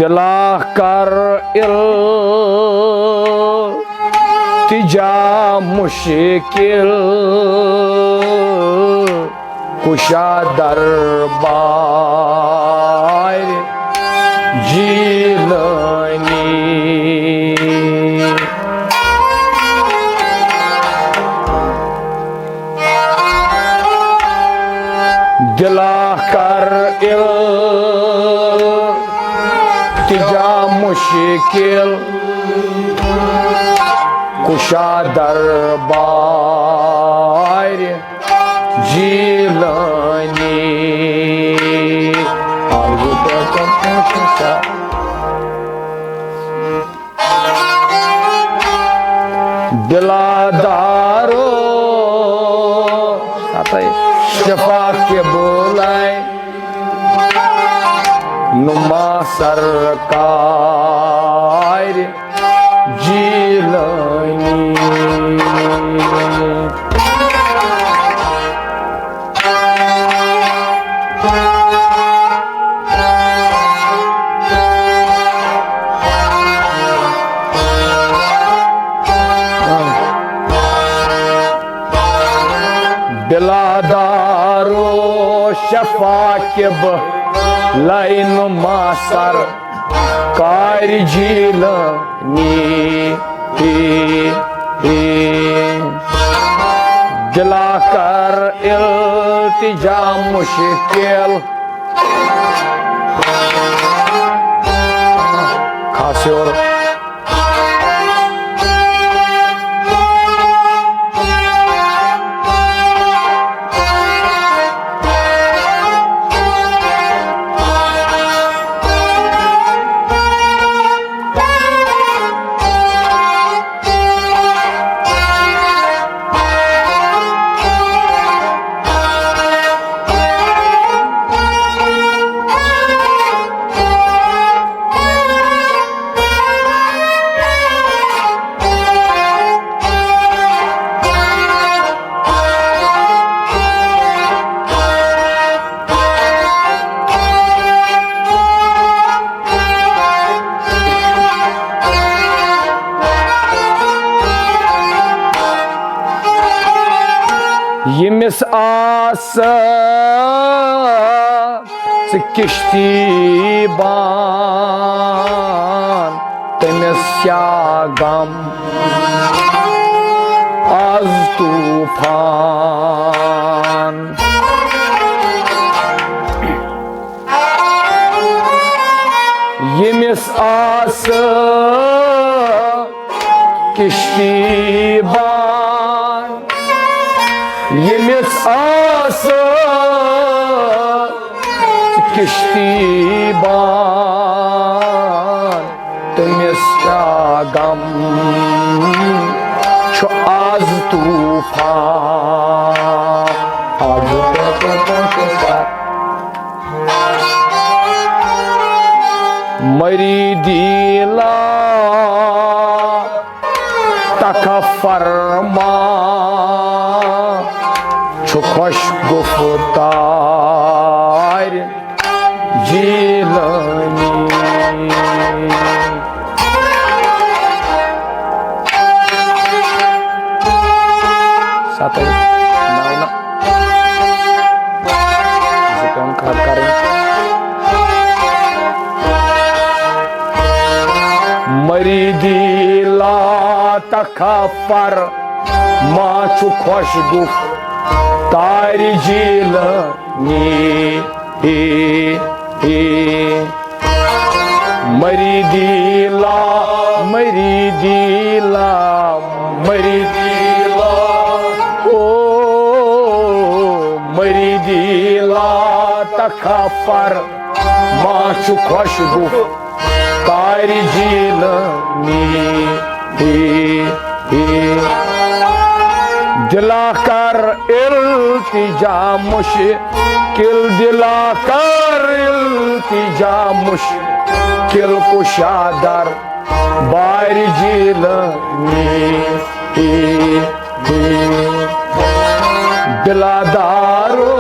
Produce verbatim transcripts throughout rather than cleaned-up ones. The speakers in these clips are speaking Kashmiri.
دلا کر التجا مشکل کشا دربار جیلانی۔ دلا کر التجا مشکل کشا دربار جیلانی۔ دلا دارو شفا قبلہ نما سرکار جیلانی۔ دلا دارو شفا قبلہ نما سرکار جیلانی۔ دلا کر التجا مشکل۔ خاص یور۔ ییٚمِس آسہٕ ژٕ کشتی بان، تٔمِس کیٛاہ غم از طوفان۔ ییٚمِس آسہٕ کشتی بان، ییٚمِس آسہٕ کشتی بان، تٔمِس کیٛاہ غم چھُ از طوفان۔ مریدی لا تخف فرما چھُ خۄش گفتار جیلانی۔ ستٲیِتھ۔ نو نہ۔ زٕ پیوٚن کھڑ کرٕنۍ۔ مریدی لا تخف فرما چھُ خۄش گفتار جیلانی۔ مریدی لا، مریدی لا، مریدی لا، او مریدی لا تخف فرما چھُ خۄش گفتار جیلانی۔ دلا کر التجا مشکل، دلا کر التجا مشکل کشا دربار جیلانی۔ دلا دارو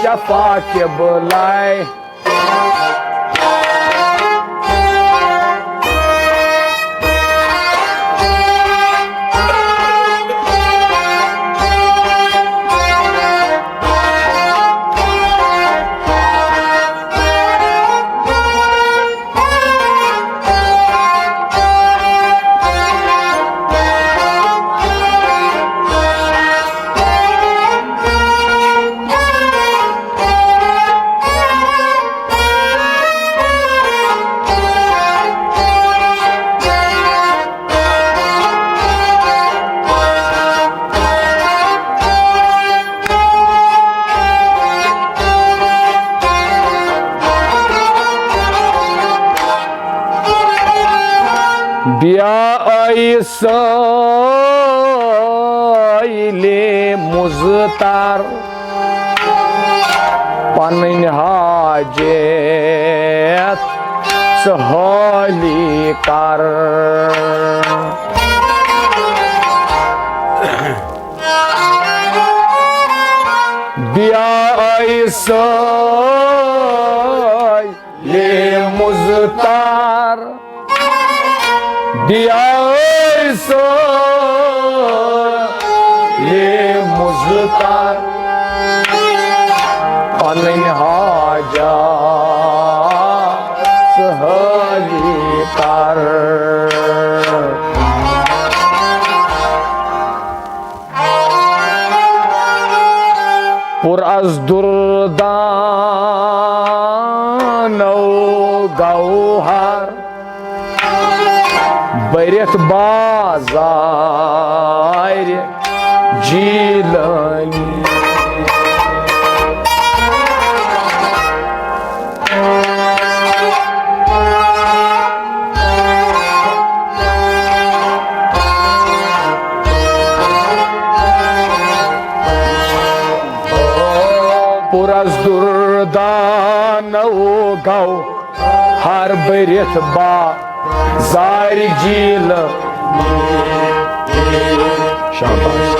شفا قبلہ یا ٲے سٲیلِ مُزتر، پنٕنۍ حاجت ژٕ حٲلی کر۔ بیا ٲے سٲیلِ مُزتر، بیا ٲے سٲیلِ مُزتر، پنٕنۍ حاجت ژٕ حٲلی کر۔ پُر از دُردانو گوہر، بٔرِتھ بازارِ جیلانی۔ پُر از دُردانو گوہر، بٔرِتھ بازارِ جیلانی۔ شاباش۔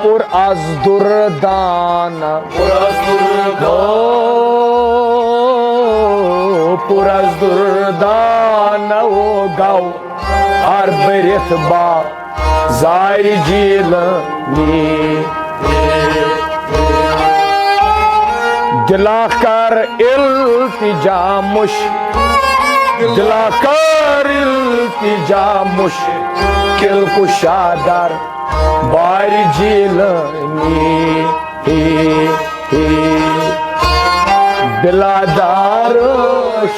پُر از دُردانو، پُر از دُردانو گوہر، بٔرِتھ بازارِ جیلانی۔ دلا کر التجا مُشکِل، دلا کر التجا مُشکِل کُشا در بارِ جیلانی۔ بلا دار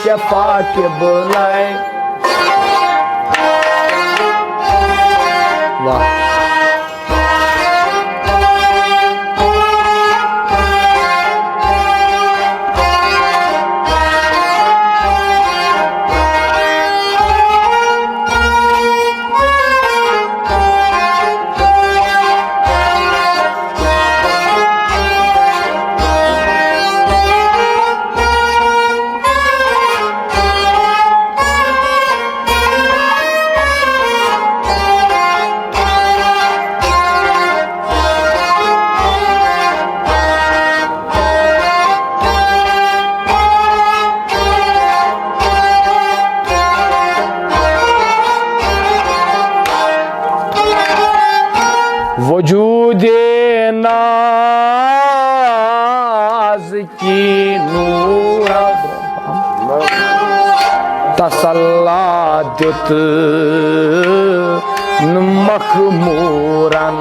شفا قبلہ۔ واہ۔ وجودِ نازکی نورا تسلا دیُت مخمورن۔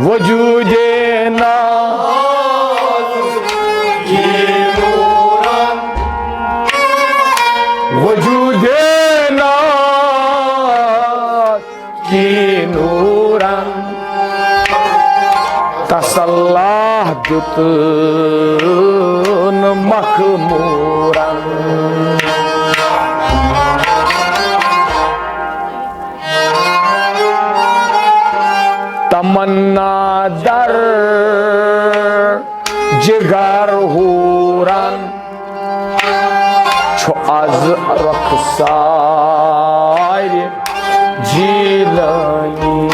وجودِ ناز، وجودِ ناز کی نورن، تسلا دیُتن مخمورن۔ تمنا در جگر ہورن، چھُ از رخسارِ جیلانی۔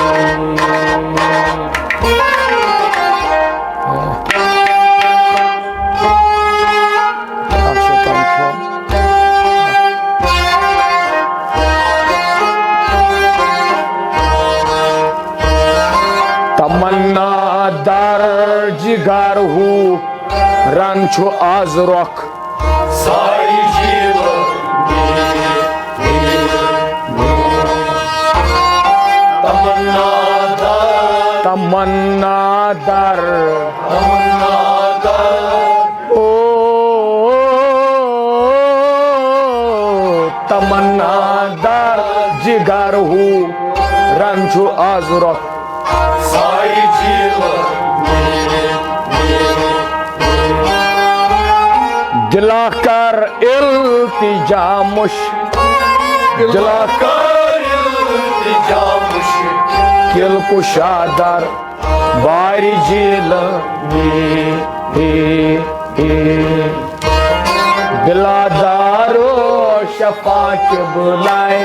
تمنا در جگر ہورن، چھُ از رخ ساری جیلانی۔ تمنا در، تمنا در، تمنا در۔ او تمنا در جگر ہورن، چھُ از رخ ساری جیلانی۔ دلا کر التجا مش، دلا کر التجا مش، دل کشا در بار جیلانی، دلا دارو شفا قبلائے۔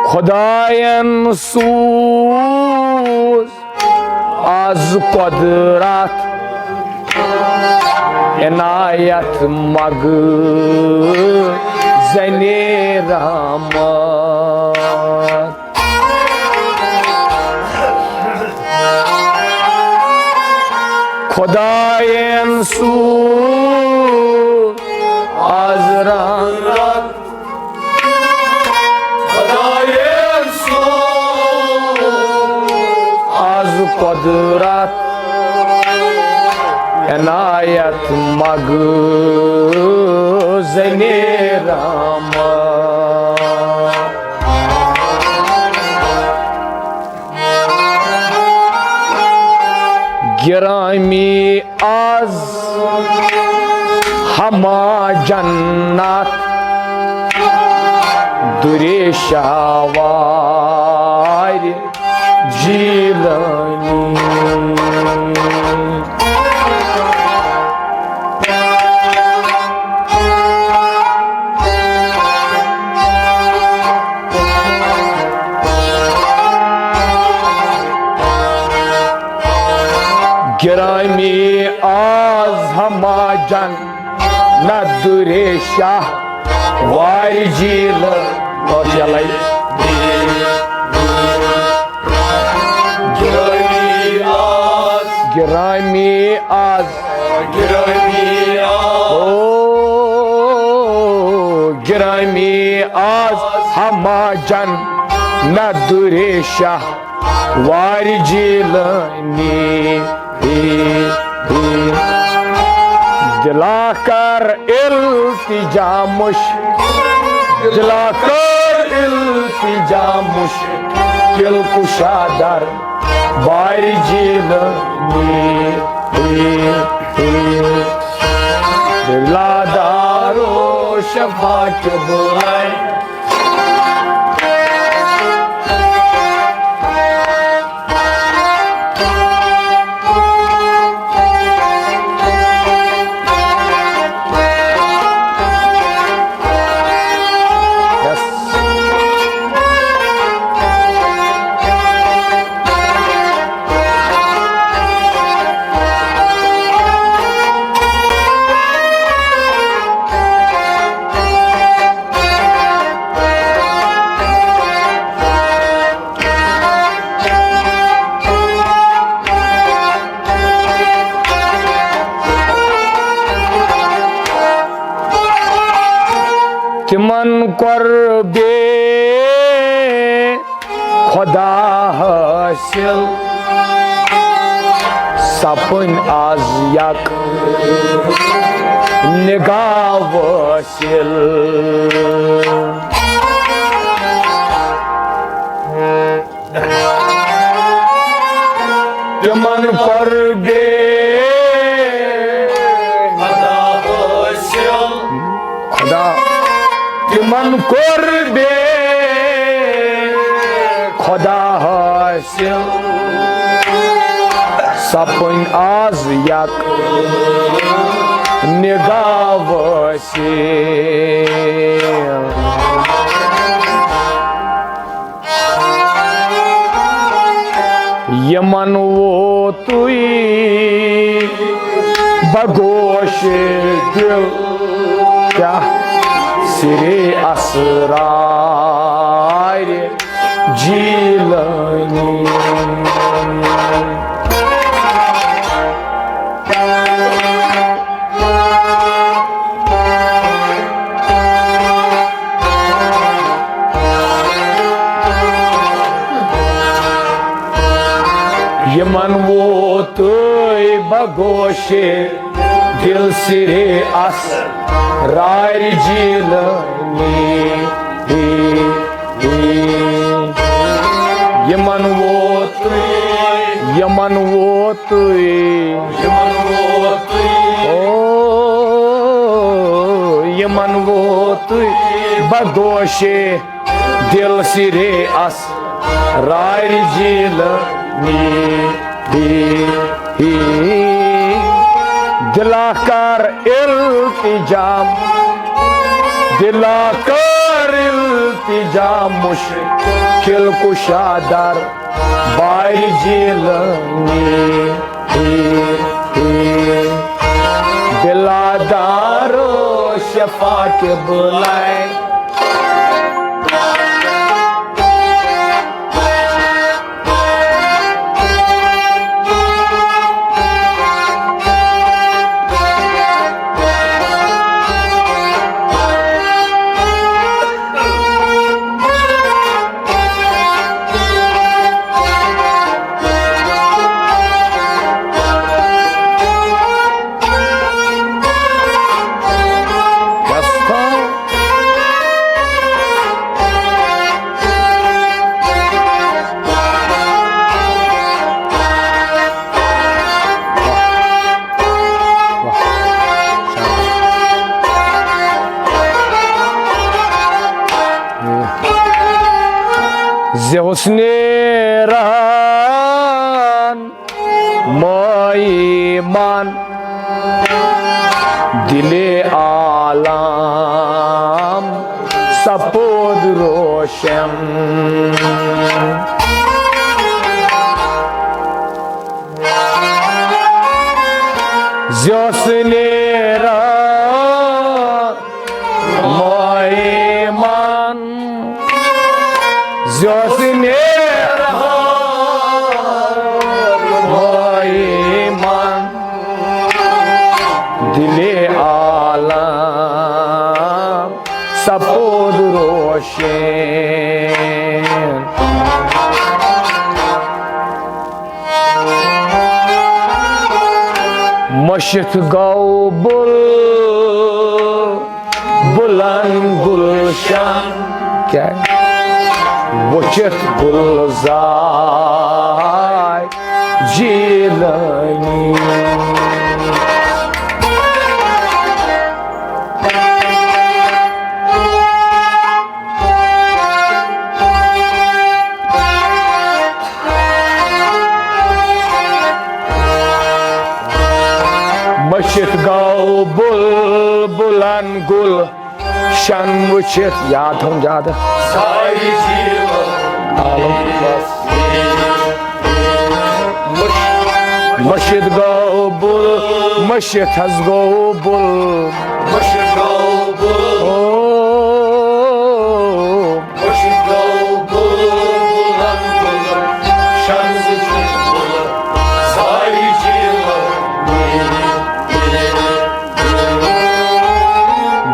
خداین سوز از قدرت عنایت مگ زنی رحمت۔ خداین سوز از رحمت، خداین سوز از قدرت عنایت مگ زنی رحمت۔ گرامی از ہما جنت دریشہ وار جیلانی۔ گرامی از ہما جنت دریشہ وار جیل۔ گرامی آز، گرامی آز، گرامی آز۔ او گرامی آز ہما جنت دریشہ وار جیلانی۔ دلا کر التجا مش، دلا کر التجا مش، دل کشا در بار جیلانی۔ دلا دارو شفا قبلائے۔ تمن کور بے خدا حاصل، سپن از یک نگاہ وٲصِل۔ تمن کور بے خدا حاصل۔ خدا۔ تمن کور بے خدا حاصل، سپن از یک نگاہ وٲصِل۔ یمن ووتُے بگوش دل کیا سرِ اسرار جیلانی۔ یمن ووتُے بگوش دل سرِ اسرار جیلانی۔ یمن ووتُے، یمن ووتُے، یمن ووتُے۔ او، یمن ووتُے بگوش دل سرِ اسرار جیلانی۔ دلا کر التجا، دلا کر التجا مشکل کشا دربار جیلانی۔ بلا دارو شفا قبلہ۔ زِ اوس نیران مایہِ من دِلِ عالم سپُد روشن۔ زِ اوس نیران مایہِ من، زِ اوس نیران مایہِ من، دِلِ عالم سپُد روشن۔ مٔشِتھ گوٚو بُل بُلن گُلشن۔ کیٛاہ؟ وٕچھِتھ گُلزار جیلانی۔ مٔشِتھ گوٚو بُلبُلن گُلشن وٕچھِتھ، یاد تھاوُن زیادٕ۔ عالم۔ مٔشِتھ گوٚو بُل، مٔشِتھ حظ گوٚو بُل۔ او،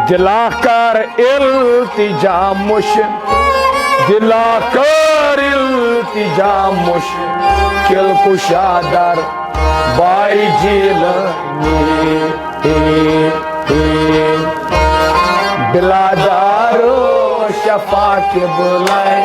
دِلا کر التجا مُش، دِلا کر التجا مُشکِل کُشا دربار جیلانی۔ بِلا دارُ شفا قبلہ۔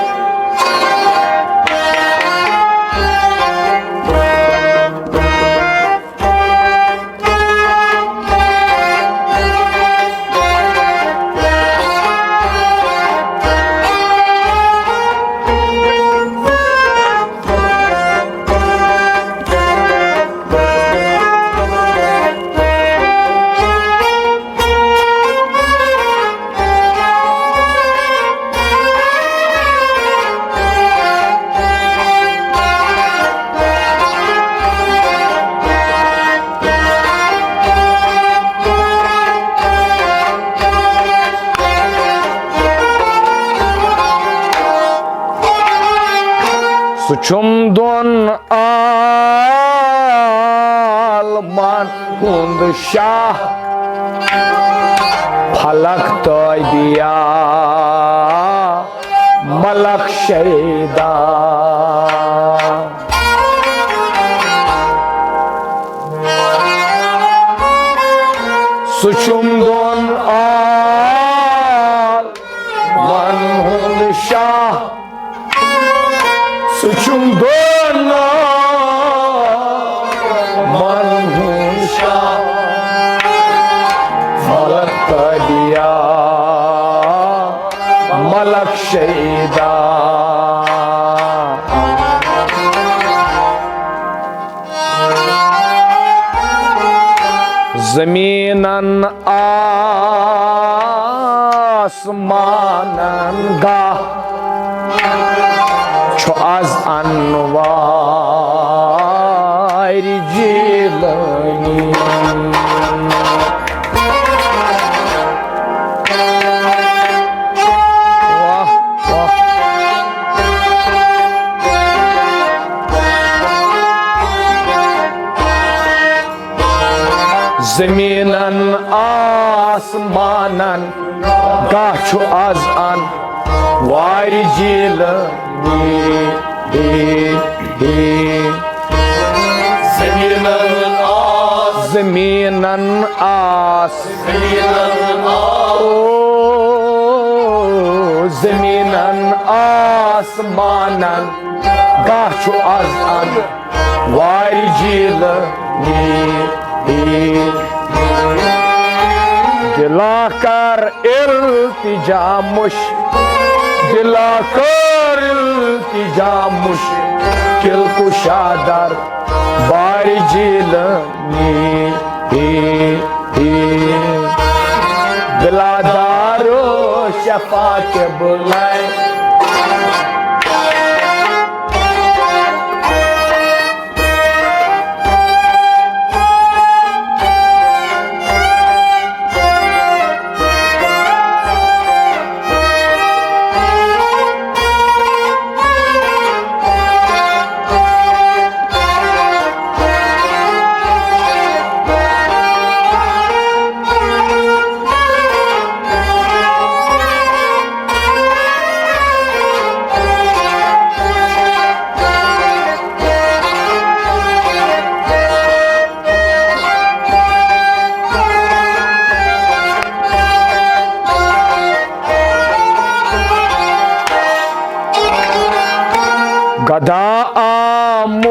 سُہ چھُم دۄن عالمن ہُنٛد شاہ، فلک تہٕ بیا ملک شیدا۔ سُہ چھُم دۄن عالمن ہُنٛد شاہ، سُہ چھُم دۄن عالمن ہُنٛد شاہ، فلک تہٕ بیا ملک شیدا۔ زمینن آسمانن گاہ چھُ از انوارِ جیلانی۔ واہ، واہ۔ زمینن آسمانن گاہ چھُ از انوارِ جیلانی۔ زمینن آس، زمینن آس، زمینن آس، او، زمینن آسمانن گاہ چھُ از انوارِ جیلانی۔ دلا کر التجا مش، دلا کر التجا مشکل کشا در بارِ جیلانی۔ دلا دارالشفا کے بلائے۔ گدا آمُت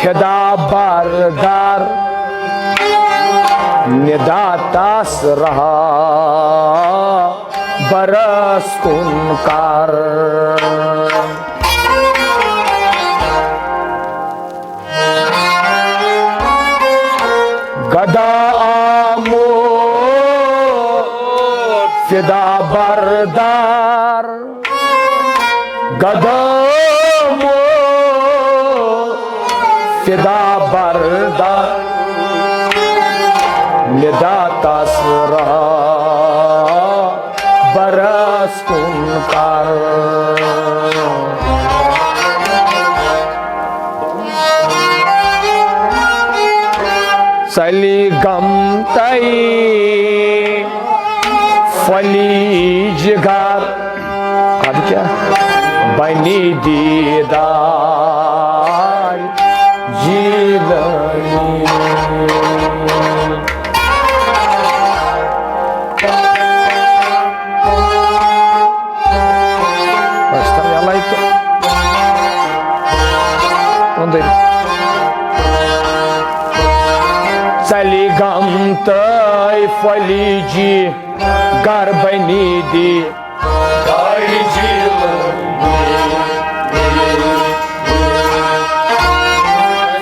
فدا بردار، ندا تس رہا برس کن کر۔ گدا آمُت فدا بردار، گدا آمُت فدا بردار، ندا تس رہا برس کن کر۔ ژلہِ گم تئی پھۄلہِ جگر، ادٕ کیٛاہ؟ بنہِ دیدار جیلانی۔ بس، تھاو یَلَے تہٕ أنٛدٕرۍ۔ ژلہِ گم تئی پھۄلہِ جگر بنہِ دیدار جیلانی۔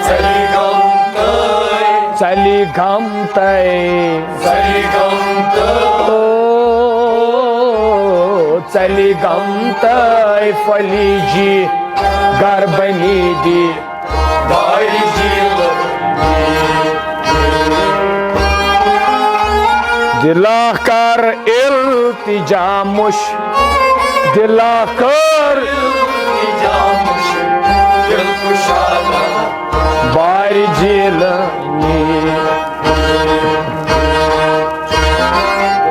ژلہِ گم تئی، ژلہِ گم تئی، ژلہِ گم تئی۔ او، ژلہِ گم تئی پھۄلہِ جگر بنہِ دیدار جیلانی۔ دلا کر التجا مش، دِلا کر التجا مشکل کشا بارِ جیلانی۔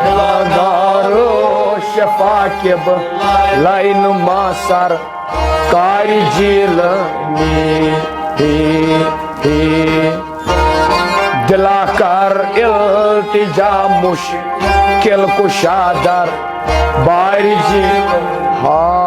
دِلا دارو شفا کِب لینُما سر کارِ جیلانی۔ دِلا کر التجا مشکل کشا در بارِ جیلانی۔